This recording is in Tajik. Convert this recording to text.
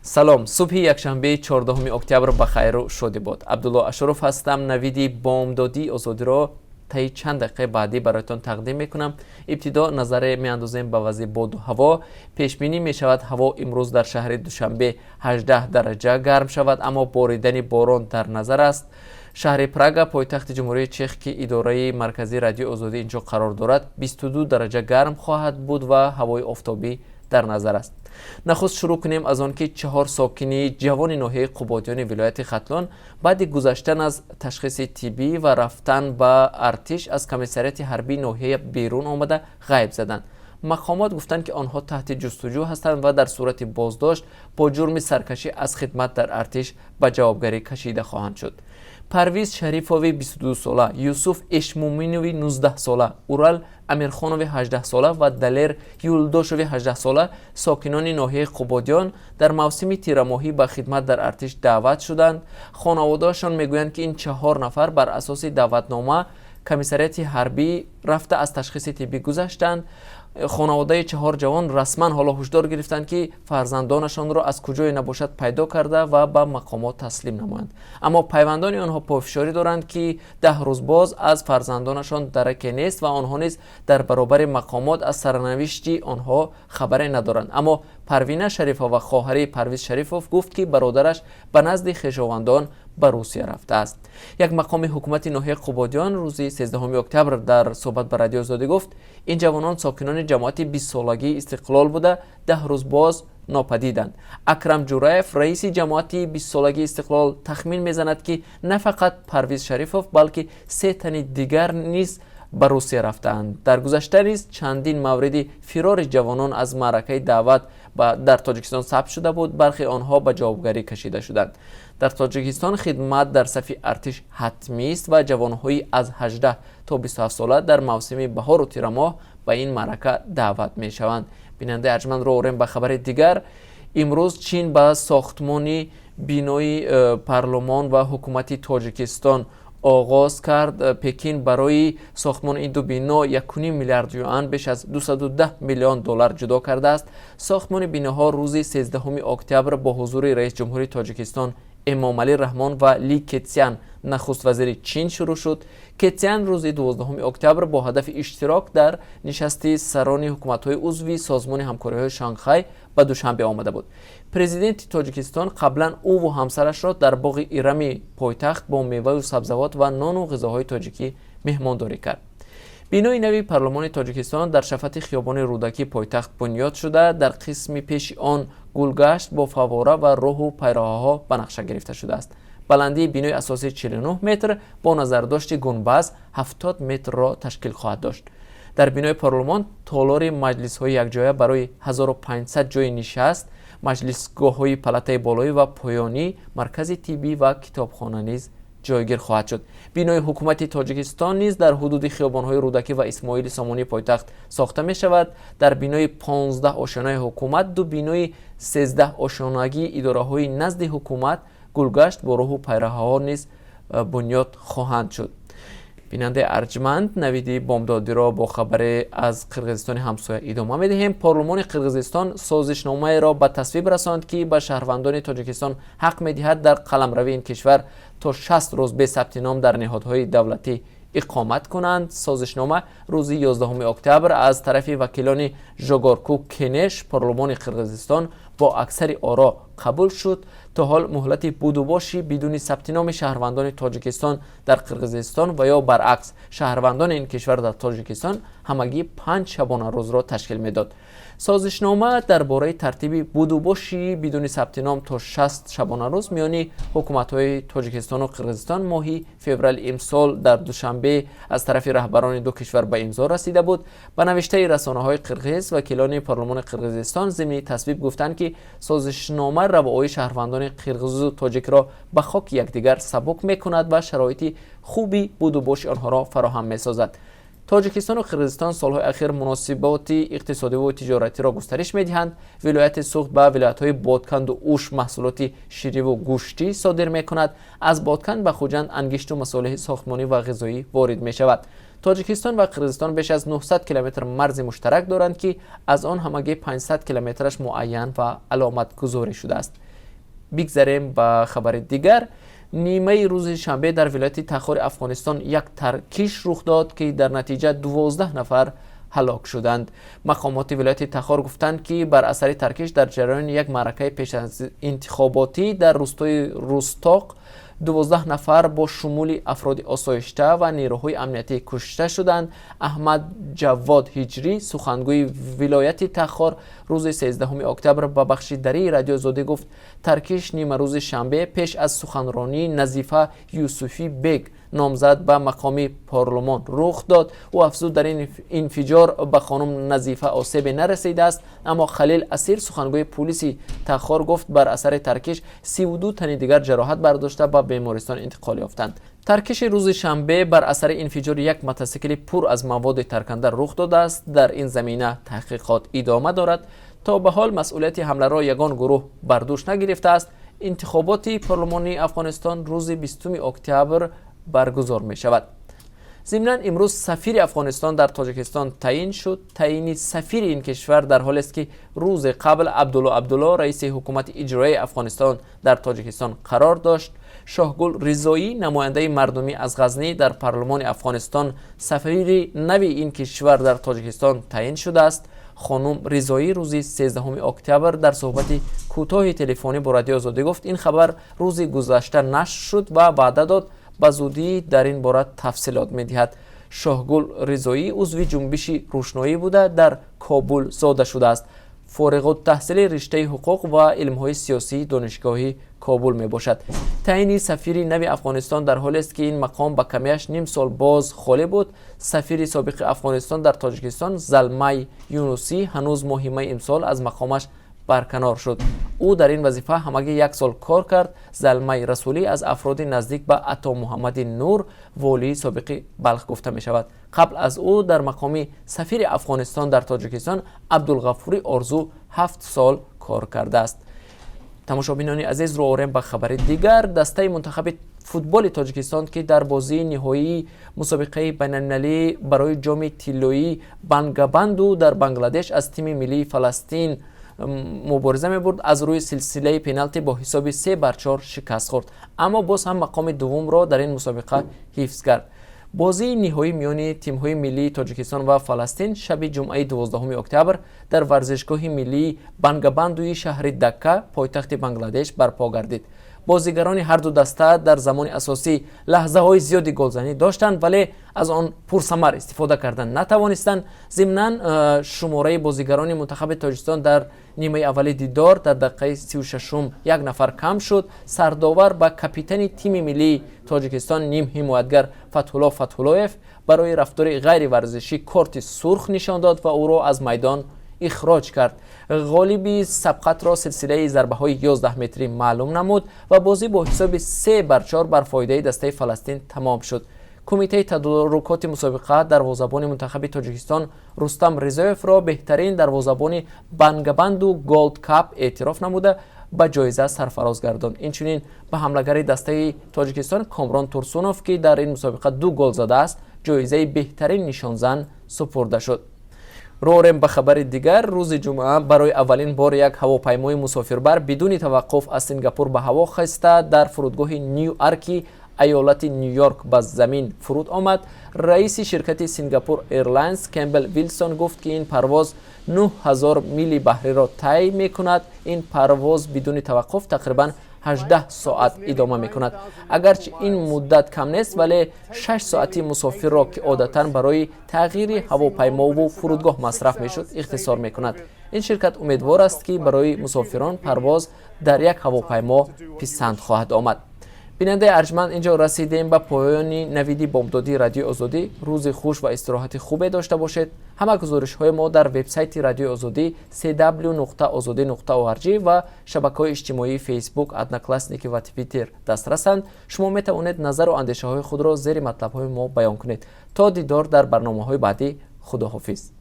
Салом, субҳи якшанбеи 14 октябр ба хайру шодӣ бод. Абдулло Ашуров ҳастам. Навиди бомдодии Озодиро таи чанд дақиқаи баъдӣ бароятон тақдим мекунам. Ибтидо назаре меандозем ба вазъи боду ҳаво. Пешбинӣ мешавад, ҳаво имрӯз дар шаҳри Душанбе 18 дараҷа гарм шавад, аммо боридани борон дар назар аст. Шаҳри Прага, пойтахти Ҷумҳурии Чех, ки идораи марказии Радиои Озодӣ инҷо қарор дорад, 22 дараҷа гарм хоҳад буд ва ҳавои офтобӣ дар назар аст. Нахуст шурӯъ кунем аз он ки чаҳор сокини ҷавони ноҳияи Қубодиёни вилояти Хатлон баъди гузаштан аз ташхиси тиббӣ ва рафтан ба артиш аз комиссариати ҳарбии ноҳия берун омада ғайб заданд. Мақомот гуфтанд, ки онҳо таҳти ҷустуҷӯ ҳастанд ва дар сурати боздошт бо ҷурми саркашӣ аз хидмат дар артиш ба ҷавобгарӣ кашида хоҳанд шуд. Парвиз Шарифови 22сола, Юсуф Эшмуминови 19сола, Урал Амирхонови 18сола ва Далер Юлдошови 18сола, сокинони ноҳияи Қубодиён, дар мавсими тирамоҳӣ ба хидмат дар артиш даъват шуданд. Хонаводаашон мегӯянд, ки ин чаҳор нафар бар асоси даъватнома комиссариати ҳарбӣ рафта, аз ташхиси тиббӣ гузаштанд. Хонаводаи чаҳор ҷавон расман ҳоло ҳушдор гирифтанд, ки фарзандонашонро аз куҷое набошад пайдо карда ва ба мақомот таслим намоянд. Аммо пайвандони онҳо пофишорӣ доранд, ки 10 рӯз боз аз фарзандонашон дараке нест ва онҳо низ дар баробари мақомот аз сарнавишти онҳо хабаре надоранд. Аммо Парвина Шарифова, хоҳари Парвиз Шарифов, гуфт, ки бародараш ба назди хешовандон ба Русия рафтааст. Як мақоми ҳукумати ноҳияи Қубодиён рӯзи 13 октябр дар суҳбат ба Радиои Озодӣ гуфт, ин ҷавонон сокинони ҷамоати бистсолагии Истиқлол буда, 10 рӯз боз нопадиданд. Акрам Ҷураев, раиси ҷамоати бистсолагии Истиқлол, тахмин мезанад, ки на фақат Парвиз Шарифов, балки се тани дигар низ ба Русия рафтаанд. Дар гузашта низ чандин мавриди фирори ҷавонон аз маъракаи даъват дар Тоҷикистон сабт шуда буд. Бархе онҳо ба ҷавобгарӣ кашида шуданд. Дар Тоҷикистон хидмат дар сафи артиш ҳатмист ва ҷавонҳои аз 18 то 27 сола дар мавсими баҳору тирамоҳ ба ин маърака даъват мешаванд. Бинандаи арҷманд, рӯ орем ба хабари дигар. Имрӯз Чин ба сохтмони бинои парлумон ва ҳукумати Тоҷикистон оғоз кард. Пекин барои сохтмони ин ду бино 1,5 миллиард юан, беш аз 210 миллион доллар ҷудо кардааст. Сохтмони биноҳо рӯзи 13 октябр бо ҳузури раис ҷумҳури Тоҷикистон Эмомалӣ Раҳмон ва Ли Кетсян, нахуст вазири Чин, шурӯъ шуд. Кетсян рӯзи 12 октябр бо ҳадафи иштирок дар нишасти сарони ҳукуматҳои узви Созмони ҳамкориҳои Шанхай ба Душанбе омада буд. Президенти Тоҷикистон қаблан ӯву ҳамсарашро дар боғи Ирами пойтахт бо меваю сабзавот ва нону ғизоҳои тоҷикӣ меҳмондорӣ кард. Бинои нави парлумони Тоҷикистон дар шафати хиёбони Рӯдакии пойтахт бунёд шуда, дар қисми пеши он гулгашт бо фаввора ва роҳу пайроҳаҳо ба нақша гирифта шудааст. Баландии бинои асосӣ 49 метр, бо назардошти гунбаз 70 метрро ташкил хоҳад дошт. Дар бинои парлумон толори маҷлисҳои якҷоя барои 1500 ҷойи нишаст, маҷлисгоҳҳои палатаи болоӣ ва поёнӣ, маркази тиббӣ ва китобхона низ ҷойгир хоҳад шуд. Бинои ҳукумати Тоҷикистон низ дар ҳудуди хиёбонҳои Рӯдакӣ ва Исмоили Сомонии пойтахт сохта мешавад. Дар бинои 15 ошёнаи ҳукумат, ду бинои 13 ошёнагии идораҳои назди ҳукумат, гулгашт бо роҳу пайраҳаҳо низ бунёд хоҳанд шуд. Бинандаи арҷманд, навиди бомдодиро бо хабаре аз Қирғизистони ҳамсоя идома медиҳем. Парлумони Қирғизистон созишномаеро ба тасвиб расонд, ки ба шаҳрвандони Тоҷикистон ҳақ медиҳад дар қаламрави ин кишвар то 60 рӯз бе сабти ном дар ниҳодҳои давлатӣ иқомат кунанд. Созишнома рӯзи 11 октябр аз тарафи вакилони Жогорку Кенеш, парлумони Қирғизистон, бо аксари оро қабул шуд. То ҳол муҳлати будубоши бидуни сабти номи шаҳрвандони Тоҷикистон дар Қирғизистон ва ё баръакс шаҳрвандони ин кишвар дар Тоҷикистон ҳамагӣ 5 шабонарӯзро ташкил медод. Созишнома дар бораи тартиби будубоши бидуни сабти ном то 60 шабонарӯз миёни ҳукуматҳои Тоҷикистону Қирғизистон моҳи феврали имсол дар Душанбе аз тарафи раҳбарони ду кишвар ба имзо расида буд. Ба навиштаи расонаҳои қирғиз, вакилони парлумони Қирғизистон зимни тасвиб гуфтанд, ки созишнома равои шаҳрвандони қирғизу тоҷикро ба хоки якдигар сабук мекунад ва шароити хуби будубоши онҳоро фароҳам месозад. Тоҷикистону Қирғизистон солҳои ахир муносиботи иқтисодиву тиҷоратиро густариш медиҳанд. Вилояти Суғд ба вилоятҳои Ботканду Уш маҳсулоти шириву гӯштӣ содир мекунад. Аз Ботканд ба Хуҷанд ангишту масолеҳи сохтмонӣ ва ғизоӣ ворид мешавад. Тоҷикистон ва Қирғизистон беш аз 900 километр марзи муштарак доранд, ки аз он ҳамагӣ 500 километраш муайян ва аломатгузорӣ шудааст. Бигзарем ба хабари дигар. Нимаи рӯзи шанбе дар вилояти Тахори Афғонистон як таркиш рух дод, ки дар натиҷа 12 нафар ҳалок шуданд. Мақомоти вилояти Тахор гуфтанд, ки бар асари таркиш дар ҷараёни як маъракаи пешинтихоботӣ дар рӯстои Рустоқ 12 нафар бо шумули афроди осоишта ва нерӯҳои амниятӣ кушта шуданд. Аҳмад Ҷавод Ҳиҷрӣ, сухангӯи вилояти Тахор, рӯзи 13 октябр ба бахши дарии Радиои Озодӣ гуфт, таркиш нимарӯзи шанбе пеш аз суханронии Назифа Юсуфӣ Бег, номзад ба мақоми парлумон, рух дод. Ӯ афзуд, дар ин инфиҷор ба хонум Назифа осебе нарасидааст. Аммо Халил Асир, сухангӯи пулиси Тахор, гуфт, бар асари таркиш 32 тани дигар ҷароҳат бардошта, ба бемористон интиқол ёфтанд. Таркиши рӯзи шанбе бар асари инфиҷори як мотосикли пур аз маводи тарканда рух додааст. Дар ин замина таҳқиқот идома дорад. То ба ҳол масъулияти ҳамларо ягон гурӯҳ бар дӯш нагирифтааст. Интихоботи парлумонии Афғонистон рӯзи 20 октябр баргузор мешавад. Зимнан, имрӯз сафири Афғонистон дар Тоҷикистон таъин шуд. Таъини сафири ин кишвар дар ҳолест, ки рӯзе қабл Абдулло Абдулло раиси ҳукумати иҷроияи Афғонистон дар Тоҷикистон қарор дошт. Шоҳгул Ризоӣ, намояндаи мардумӣ аз Ғазнӣ дар парлумони Афғонистон, сафири нави ин кишвар дар Тоҷикистон таъин шудааст. Хонум Ризоӣ рӯзи 13 октябр дар суҳбати кӯтоҳи телефонӣ бо Радиои Озодӣ гуфт, ин хабар рӯзи гузашта нашр шуд ва ваъда дод, ба зудӣ дар ин бора тафсилот медиҳад. Шоҳгул Ризоӣ узви Ҷунбиши Рӯшноӣ буда, дар Кобул зода шудааст. Фориғуттаҳсили риштаи ҳуқуқ ва илмҳои сиёсии Донишгоҳи Кобул мебошад. Таъини сафири нави Афғонистон дар ҳолест, ки ин мақом ба камиаш ним сол боз холӣ буд. Сафири собиқи Афғонистон дар Тоҷикистон Залмай Юнусӣ ҳанӯз моҳи майи имсол аз мақомаш барканор шуд. Ӯ дар ин вазифа ҳамагӣ як сол кор кард. Залмай Расулӣ аз афроди наздик ба Ато Муҳаммади Нур, волии собиқи Балх, гуфта мешавад. Қабл аз ӯ дар мақоми сафири Афғонистон дар Тоҷикистон Абдулғафури Орзу 7 сол кор кардааст. Тамошобинони азиз, рӯ орем ба хабари дигар. Дастаи мунтахаби футболи Тоҷикистон, ки дар бозии ниҳоии мусобиқаи байналмилалӣ барои Ҷоми тиллоии Бангабанду дар Бангладеш аз тими миллии Фаластин мубориза мебурд, аз рӯи силсилаи пеналти бо ҳисоби 3-4 шикаст хӯрд, аммо боз ҳам мақоми дуввумро дар ин мусобиқа ҳифз кард. Бозии ниҳоӣ миёни тимҳои миллии Тоҷикистон ва Фаластин шаби ҷумъаи 12 октябр дар варзишгоҳи миллии Бангабандуи шаҳри Дакка, пойтахти Бангладеш, барпо гардид. Бозигарони ҳарду даста дар замони асосӣ лаҳзаҳои зиёди голзанӣ доштанд, вале аз он пурсамар истифода кардан натавонистанд. Зимнан, шумораи бозигарони мунтахаби Тоҷикистон дар нимаи аввали дидор дар дақиқаи 36-ум як нафар кам шуд. Сардовар ба капитани тими миллии Тоҷикистон, ним ҳимоятгар Фатҳулло Фатҳуллоев барои рафтори ғайриварзишӣ корти сурх нишон дод ва ӯро аз майдон ихроҷ кард. Ғолиби сабқатро силсилаи зарбаҳои 11 метрӣ маълум намуд ва бозӣ бо ҳисоби 3-4 бар фоидаи дастаи Фаластин тамом шуд. Кумитаи тадорукоти мусобиқа дарвозабони мунтахаби Тоҷикистон Рустам Ризоевро беҳтарин дарвозабони Бангабанду Голд Кап эътироф намуда, ба ҷоиза сарфароз гардонд. Инчунин ба ҳамлагари дастаи Тоҷикистон Комрон Турсунов, ки дар ин мусобиқа ду гол задааст, ҷоизаи беҳтарин нишонзан супурда шуд. Рӯ орем ба хабари дигар. Рӯзи ҷумъа барои аввалин бор як ҳавопаймои мусофирбар бидуни таваққуф аз Сингапур ба ҳаво хеста, дар фурудгоҳи Нью Арки айолати Ню Йорк ба замин фуруд омад. Раиси ширкати Сингапур Эйрлайнс Кембел Вилсон гуфт, ки ин парвоз 9000 мили баҳриро тай мекунад. Ин парвоз бидуни таваққуф тақрибан 18 соат идома мекунад. Агарчи ин муддат кам нест, вале 6 соати мусофирро, ки одатан барои тағйири ҳавопаймову фурудгоҳ масраф мешуд, ихтисор мекунад. Ин ширкат умедвор аст, ки барои мусофирон парвоз дар як ҳавопаймо писанд хоҳад омад. Бинандаи арҷманд, инҷо расидем ба поёни навиди бомдодии Радиои Озодӣ. Рӯзи хуш ва истироҳати хубе дошта бошед. Ҳама гузоришҳои мо дар вебсайти Радиои Озодӣ cw.ozodi.org ва шабакаҳои иҷтимоии Фейсбук, Одноклассники ва Твиттер дастрасанд. Шумо метавонед назару андешаҳои худро зери матлабҳои мо баён кунед. То дидор дар барномаҳои баъдӣ, худоҳофиз.